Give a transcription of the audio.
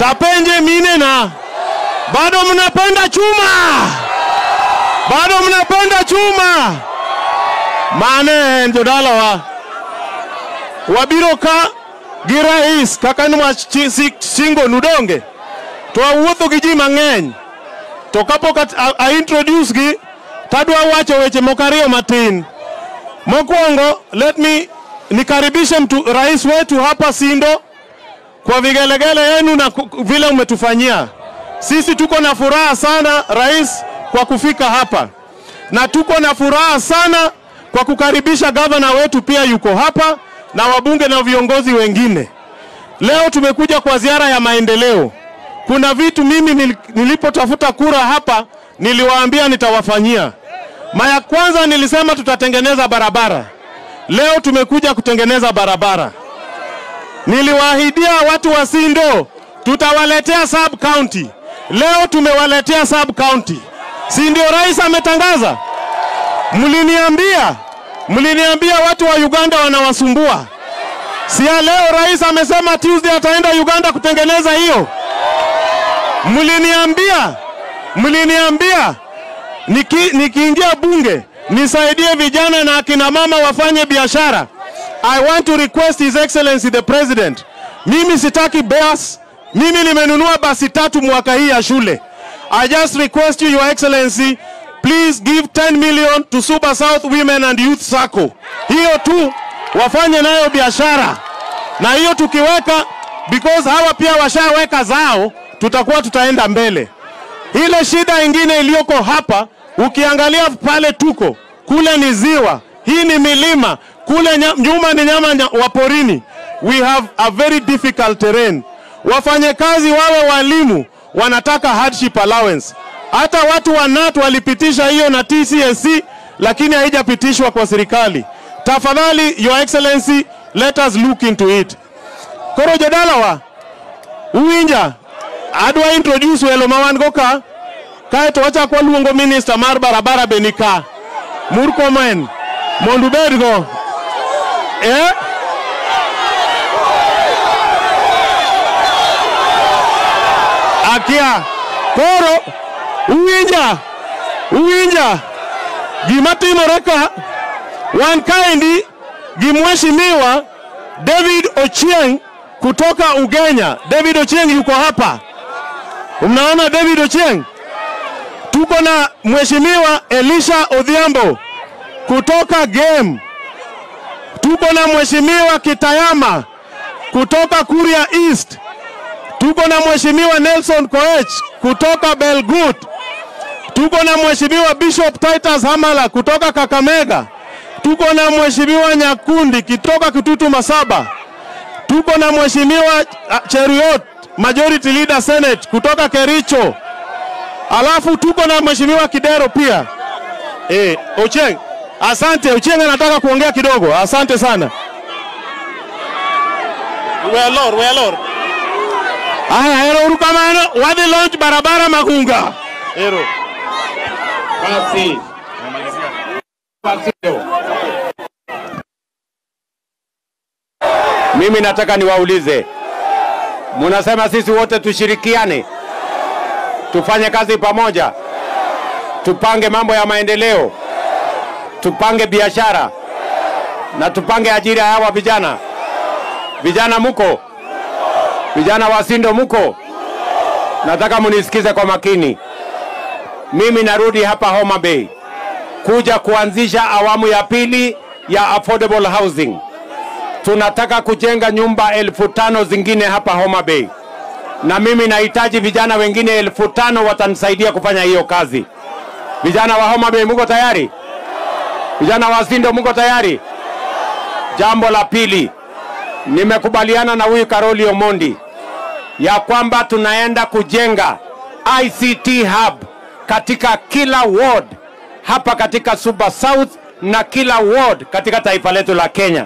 Tapenje minena. Bado mnapenda chuma. Bado mnapenda chuma. Mane jodalawa. Wabiro ka gi rais kaka nwa singo nudonge. To awuotho gi ji mang'eny. To kapok a introduce gi, tadwa wacho weche moko ariyo matin. Mokwongo, let me nikaribishe mtu rais wetu hapa Sindo kwa vigelegele yenu na vile umetufanyia. Sisi tuko na furaha sana rais kwa kufika hapa. Na tuko na furaha sana kwa kukaribisha gavana wetu pia yuko hapa na wabunge na viongozi wengine. Leo tumekuja kwa ziara ya maendeleo. Kuna vitu mimi nilipotafuta kura hapa niliwaambia nitawafanyia. Mara kwanza nilisema tutatengeneza barabara. Leo tumekuja kutengeneza barabara. Niliwaahidia watu wa Sindo tutawaletea sub county. Leo tumewaletea sub county. Si ndio rais ametangaza? Mliniambia watu wa Uganda wanawasumbua. Si leo rais amesema Tuesday ataenda Uganda kutengeneza hiyo. Mliniambia nikiingia bunge nisaidie vijana na akina mama wafanye biashara. I want to request His Excellency the President. Mimi sitaki bus. Mimi nimenunua basi 3 mwaka hii ya shule. I just request you, Your Excellency, please give 10 million to Suba South Women and Youth Sacco. Hiyo tu wafanye nayo biashara. Na hiyo tukiweka, because hawa pia washaweka zao, tutakuwa tutaenda mbele. Ile shida ingine iliyoko hapa, ukiangalia pale tuko, kule ni ziwa, hii ni milima, kule nyuma ni nyama wa porini. We have a very difficult terrain. Wafanyekazi wawe walimu wanataka hardship allowance. Hata watu wa NAT walipitisha hiyo na TCSC, lakini haijapitishwa kwa serikali. Tafadhali Your Excellency, let us look into it. Koro jodalawa, uwinja, adwa introduce welo mawan go ka, kaeto wachak waluongo minister mar barabara be nika. Murkomen, mondo ubed go. Eh? Akia. Koro, uwinja, gima timore ka, wan kaendi gi mheshimiwa David Ochieng kutoka Ugenya. David Ochieng yuko hapa. Mnaona David Ochieng? Tuko na mheshimiwa Elisha Odhiambo kutoka Game. Tuko na mheshimiwa Kitayama kutoka Kuria East. Tuko na mheshimiwa Nelson Koech kutoka Belgut. Tuko na mheshimiwa Bishop Titus Hamala kutoka Kakamega. Tuko na mheshimiwa Nyakundi kutoka Kitutu Masaba. Tuko na mheshimiwa Cheruiyot, Majority Leader Senate kutoka Kericho. Alafu tuko na mheshimiwa Kidero pia. Ochieng, asante. Ochieng anataka kuongea kidogo. Asante sana. We are. Aya, ero uru kamano, wadhi launch barabara Magunga. Ero. Basi. Basi. Mimi nataka niwaulize. Munasema sisi wote tushirikiane, tufanye kazi pamoja, tupange mambo ya maendeleo, tupange biashara na tupange ajira ya hawa vijana. Vijana muko? Vijana wa Sindo muko? Nataka munisikize kwa makini. Mimi narudi hapa Homa Bay kuja kuanzisha awamu ya pili ya affordable housing. Tunataka kujenga nyumba 5,000 zingine hapa Homa Bay. Na mimi nahitaji vijana wengine 5,000 watanisaidia kufanya hiyo kazi. Vijana wa Homa Bay muko tayari? Vijana wa Sindo muko tayari? Jambo la pili, nimekubaliana na huyu Karoli Omondi ya kwamba tunaenda kujenga ICT hub katika kila ward hapa katika Suba South na kila ward katika taifa letu la Kenya.